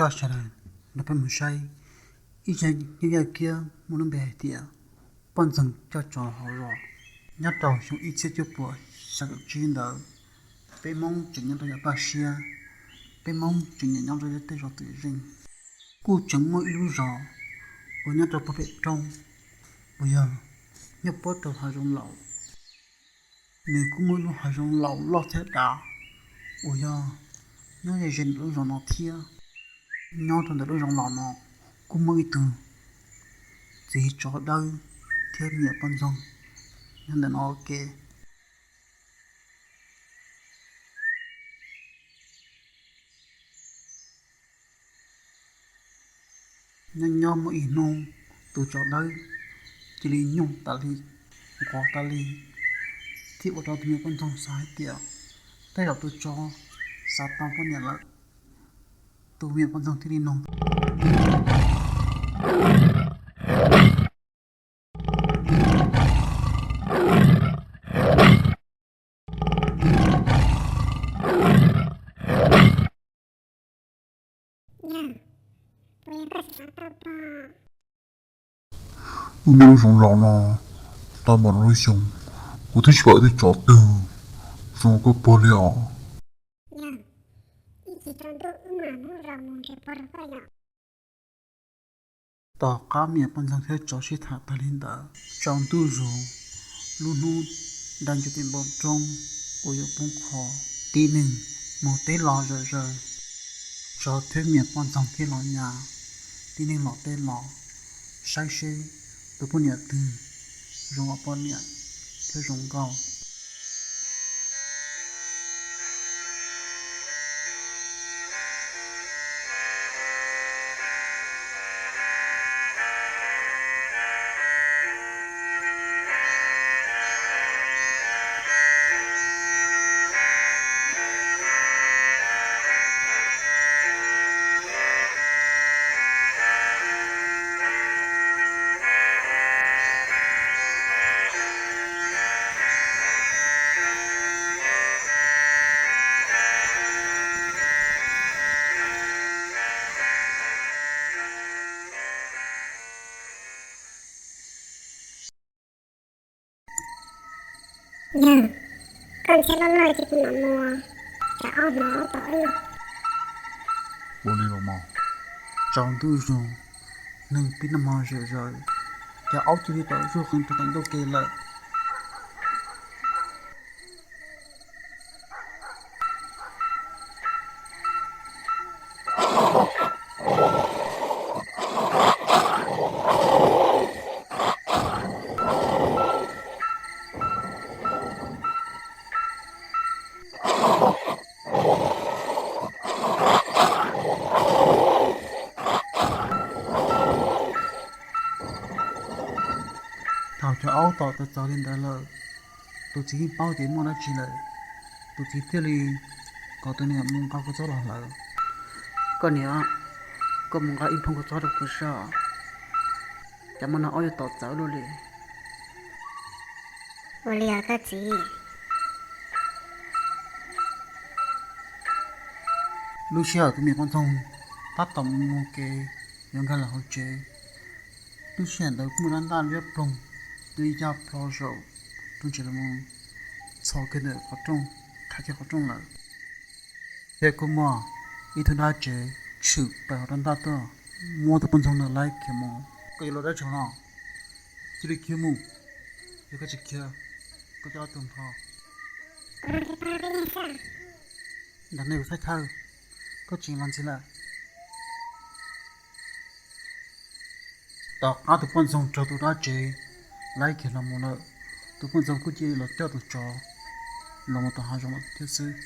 Coj sawv daws nrog peb mus saib ib zaj nyob Yaj Kiab muaj lub npe hais tias poj ntxoog coj tsov hauv zos. Nyob rau xyoo ib txhiab cuaj puas xya caum tsib ntawd, peb Hmoob tseem nyob rau yav Paj Siab, peb Hmoob tseem nyob rau tej zos twm zeej. Kuj tseem muaj ib lub zos uas nyob rau puag pem roob uas yog nyob puab rau hav zoov laus. Nws kuj muaj ib lub hav zoov laus loj thiab dav uas yog nyob ze ze ntawm lub zos no thiab. Nyob rau ntawm lub zos laus no kuj muaj ib tug txiv tsov dawb thiab me nyuam poj ntxoog nyob ntawm no ua ke. Nyob nyob muaj ib hnub tus tsov dawb cia li nyoog tas li, nqos tas li, thiab ua rau tus me nyuam poj ntxoog xav hais tias tej zaum tus tsov xav tau poj niam lawm. Tus me nyuam poj ntxoog thiaj li nug: Wb nyob lub zoov laus no tau npaum no lub xyoo, kuv twb tsis pom ib tug tsov twg zoo koj puag li os. Tom qab me nyuam poj ntxoog thiab tsov sib tham tag li ntawd, tsaus ntuj zus, lub hnub da ncua tim npoo roob uas yuav poob qho, tib neeg mus teb los zom zaws. Tsov thiab me nyuam poj ntxoog thiaj los nyas, tib neeg los teb los, saib seb tus poj niam twg zoo ua poj niam thiab zoo nkauj. Yog, koj ntxhiab loj loj ces kuv mam mus, tsam aub hnov aub tom wb. Ua li los mas. Tsaus ntuj zus, neeg pib noj mov zom zaws, ces aub cia li tom zuj qees rau tom ncauj ke lawm. Thaum cov aub tom txawv txawv li ntawd lawm, tus txiv yeej paub tias muaj dab tsi lawm. Tus txiv thiaj li kom tus niam mus nqa kua txob los hlawv. Koj niam, koj mus nqa ib nphoo kua txob rau kuv saib, cas hmo no aub yuav tom txawv luaj li. Ua li os koj txiv. Lub sij hawm tus me poj ntxoog tab tom mus mus kev yuav nkag los hauv tsev, lub sij hawm ntawd kuj muaj rab ntaj liab ploog twb ya plho zaum rooj tsev los mus txhos kiag ntawm qhov rooj, tham kiag qhov rooj lawm. Thiab kuj muaj ib tug dab tsev tshwm plaws hauv rab ntaj tuaj, muab tus poj ntxoog ntawd laib khiav mus. Koj yuav los dab tsi no? Cia li khiav mus, yog koj tsis khiav, koj coj ob tug nrho. Ntawm nej kuv saib thawj, koj tsis los ntxiv lawm. Tom qab tus poj ntxoog raug tus dab tsev laib khiav los mus lawm, tus poj ntxoog kuj cia li los coj tus tsov los mus tom hav zoov lawm thiab xwb.